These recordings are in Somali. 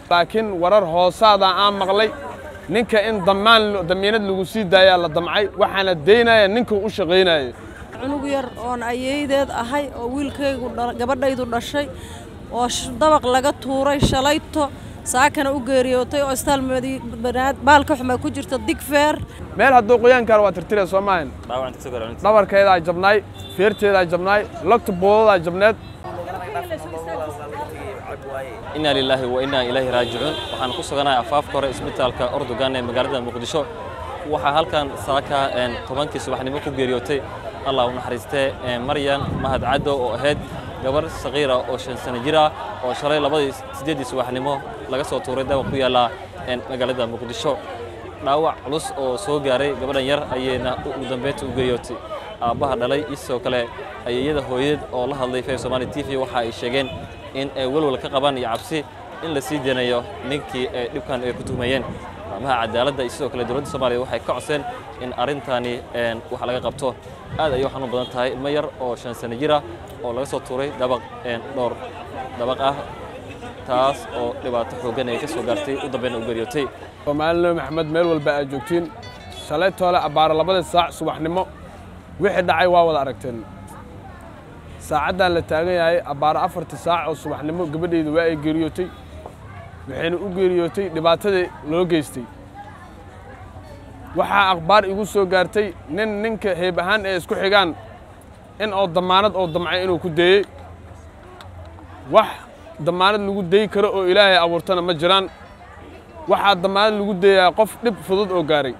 Laakiin warar hoosaada aan maqlay, ninka in damaan damiinad lagu sii daayaa la damcay, waxaana daynaya ninka u shaqaynaya. Cunug yar oon ayeydeed ahay oo wiilkaygu gabadhaydu dhashay oo dabaq laga tuuray shalayto, saakana u geeriyootay oo istaal baalka xumaa ku jirta Digfeer. Meel hadduu qoyaankaan waa tirtire soo maahan. Dhabarkeedaa jabnaay, feerteedaa jabnaay, lagta boodadaa jabneed. Inaa lilaahi wa innaa ilaahi raajicuun. Waxaan ku suganahay afaafka hore isbitaalka Ordogan ee magaalada Muqdisho. Waxaa halkan saaka 10kii subaxnimo ku geeriyootay, Allah u naxariistee, Maryan Mahad Caddo oo ahayd gabar saqiira oo 5 sano jir ah oo shalay labadii 8dii subaxnimo laga soo tuuray dabaq ku yaalla magaalada Muqdisho. Dhaawac culus oo soo gaaray gabadhan yar ayayna ugu dambeynta u geeriyootay. Aabbaha dhalay iyo sidoo kale ayeeyada hooyadeed oo la hadlay Fef Somali TV waxa ay sheegeen in ay walwal ka qabaan iyo cabsi in la sii daynayo ninkii ay dhibkan ay ku tuhmayeen. Amaha cadaaladda iyo sidoo kale dowladda Soomaaliya waxay ka codseen in arrintani wax laga qabto. Aad ayay u xanuun badan tahay ilmo yar oo 5 sano jir ah oo laga soo tuuray dabaq dhowr dabaq ah, taas oo dhibaato xooggan ay ka soo gaartay, u dambeynna u geeriyootay. Soomaalina Maxamed, meel walba aad joogtiin, shalay toole abbaaro 2dii saac subaxnimo wixii dhacay waa wada aragteen. Saacaddan la taagan yahay abbaaro 4tii saac oo subaxnimo gabadhayda waa ay geeriyootay, waxayna u geeriyootay dhibaatadii loo geystay. Waxaa akhbaar igu soo gaartay nin ninka heeb ahaan ee isku xigaan in oo damaanad oo damcay inuu ku deeyey. Wax damaanad lagu deyi karo oo Ilaahay abuurtana ma jiraan. Waxaa damaanad lagu deeyaa qof dhib fudud oo gaaray,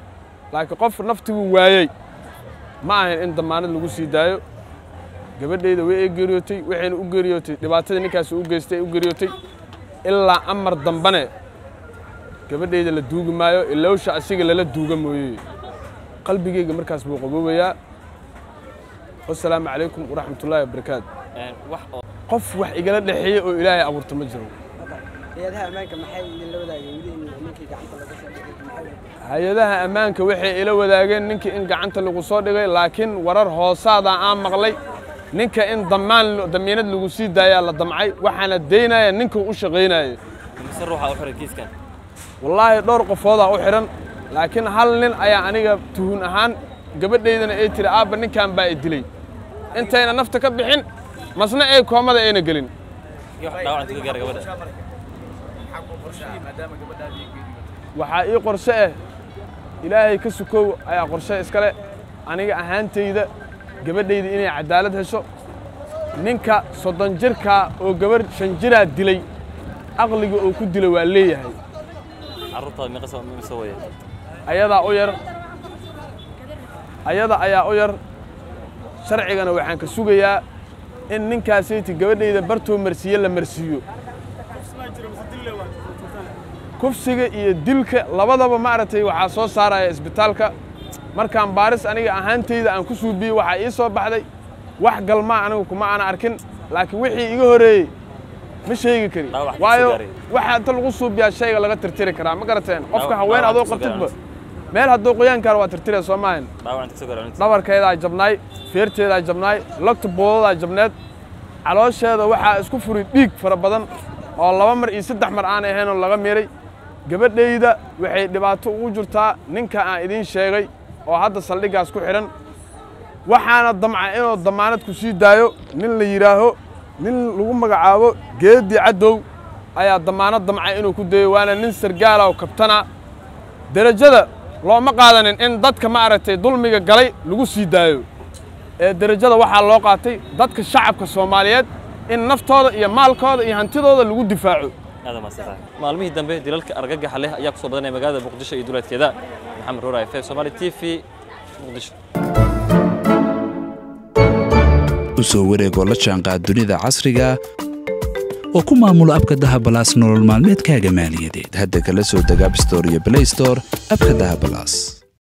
laakiin qof naftigu waayey ma ahayn in damaanad lagu sii daayo. Gabadhayda way ay geeriyootay, waxayna u geeriyootay dhibaatadii ninkaasi u geystay ay u geeriyootay. Ilaa amar dambane gabadhayda la duugi maayo, ilowsha asiga lala duuga mooye. Qalbigayga markaas buu qaboobayaa. Wasalaamu calaykum waraxmatullaahi wabarakaatu. Qof wax igala dhexeeyey oo Ilaahay abuurta ma jiro. Hay-adaha ammaanka waxay ila wadaageen ninkii in gacanta lagu soo dhigay, laakiin warar hoosaada aan maqlay, ninka in damaan damiinad lagu sii daayaa la damcay, waxaana daynaya ninka u shaqaynaya. Mise ruuxa u xiran kiiskan? Wallaahi dhowr qofoodaa u xidhan, laakiin hal nin ayaa aniga tuhun ahaan gabadhaydana ay tiri aabba ninkan baa i dilay intayna nafta ka bixin masna ay koomada ayna gelin. Waxaa ii qorshe ah, Ilaahay ka sukow ayaa qorshe iskale, aniga ahaantayda gabadhayda inay caddaalad hesho. Ninka 30 jirkaa oo gabarh 5 jiraa dilay, aqliga uu ku dilay waa leeyahay. Ayadaa u yar, ayada ayaa u yar. Sharcigana waxaan ka sugayaa in ninkaasayti gabadhayda bartoo marsiiye la marsiiyo. Kufsiga iyo dilka labadaba maaragtay waxaa soo saaraya isbitaalka. Markaan baaris aniga ahaantayda aan ku suubiyey waxaa ii soo baxday wax galmaa anigu kuma aana arkin, laakiin wixii iga horreeyey ma sheegi kari, waayo waxaa inta lagu suubiyaa shayga laga tirtiri karaa, ma garateen? Qofka haween adoo qabtidba meel hadduu qoyaankaan waa tirtire soo maahan. Dhabarkeedaa jabnaay, feerteedaa jabnaay, lagta boodadaa jabneed, caloosheeda waxaa isku furi dhiig fara badan oo 2 mar iyo 3 mar aanay ahayn oo laga miray. Gabadhayda waxay dhibaato ugu jirtaa ninka aan idiin sheegay oo hadda saldhiggaas ku xidhan, waxaana damca inuu damaanad ku sii daayo nin la yidhaaho, nin lagu magacaabo Geedi Caddow ayaa damaanad damca inuu ku dayo, waana nin sargaala oo kabtana. Derajada looma qaadanin in dadka ma aragtay dulmiga galay lagu sii daayo, ee derajada waxaa loo qaatay dadka shacabka Soomaaliyeed in naftooda iyo maalkooda iyo hantidooda lagu difaaco. Maalmihii dambe dilalka argagaxa leh ayaa ku soo badanaya magaalada Muqdisho iyo duleedkeeda. Maxamed Ruuraay, Fef Somali TV, Muqdisho. U soo wareegoo la jaanqaad dunida casriga oo ku maamulo abka Dahabalaas nolol maalmeedkaaga maaliyadeed. Hadda kala soo deg App Store iyo Play Store abka Dahabalaas.